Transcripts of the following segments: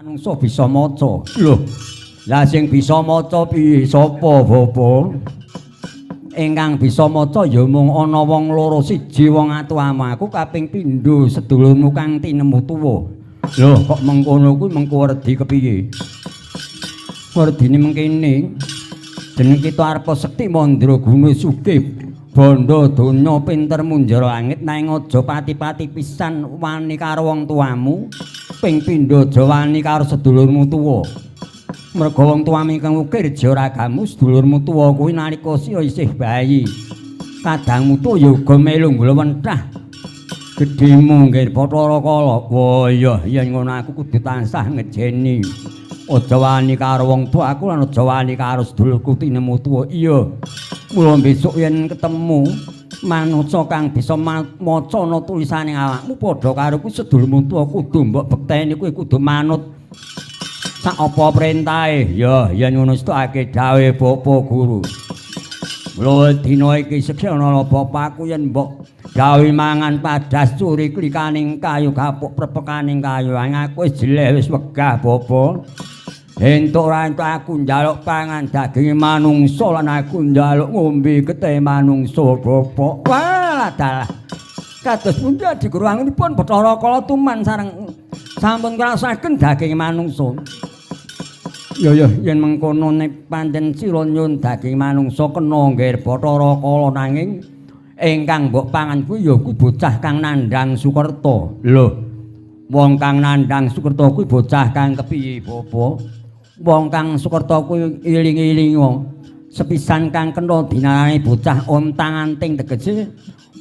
Manungsa bisa maca. Lho. Lah sing bisa maca piye sapa, Bapak? Ingkang bisa maca ya mung ana wong loro, siji wong atuwamu aku, kaping pindho sedulurmu kang tinemu tuwa. Lho, kok mengkono kuwi mengko werdi kepiye? Werdine mengkene. Jeneng kita arepa sekti mandraguna sugih bandha donya pinter munjara langit, nanging aja pati-pati pisan wani karo wong tuamu, ping pindho aja wani karo sedulurmu tuwa. Merga wong tuamu ingkang ukir jaragamu, sedulurmu tuwa kuwi nalika sira isih bayi. Kadangmu tuwa ya uga melu nglewentah gedhemu nggih Bathara Kala. Wah iya, yen ngono aku kudu tansah ngejeni. Aja wani karo wong tuaku lan aja wani karo sedulurku tinemu tuwa. Iya. Mula besok yen ketemu manungsa kang bisa maca ana tulisane awakmu padha karo kuwi sedulurmu tuwa, kudu mbok bekteni, kuwi kudu manut sak apa perintahe. Ya, yen ngono setokake dawuhe Bapak Guru. Mula dina iki seksana bapakku yen mbok gawe mangan padas curi klikaning kayu kapuk prepekaning kayu. Aku wis jeleh wis wegah, Bapak. Entuk ora entuk aku njaluk pangan daginge manungsa lan aku njaluk ngombe getih manungsa, Bapak. Wah, dalah. Kados pundi Adi Guru anginipun Bathara Kala tuman sareng sampun ngrasaken daging manungsa. Ya ya, yen mengkono nek pancen sira nyuwun daging manungsa kena nggih Bathara Kala, nanging ingkang mbok pangan kuwi ya kuwi bocah kang nandhang Sukerta. Lho, wong kang nandhang Sukerta kuwi bocah kang kepiye, Bapak? Wong kang Sukerta kuwi iling-iling wong sepisan kang kena dinarani bocah ontang-anting, tegese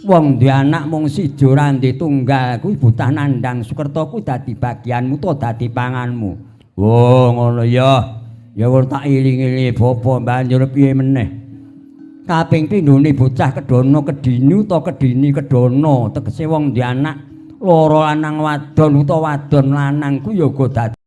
wong duwe anak mung siji ora duwe tunggal, kuwi bocah nandhang Sukerta kuwi dadi bagianmu to dadi panganmu. Oh, ngono ya. Ya ora tak iling-ilingi bapa, banjur piye meneh? Kaping pindhone bocah kedana kedini utawa kedini kedana, tegese wong duwe anak loro lanang wadon utawa wadon lanang kuwi ya uga dadi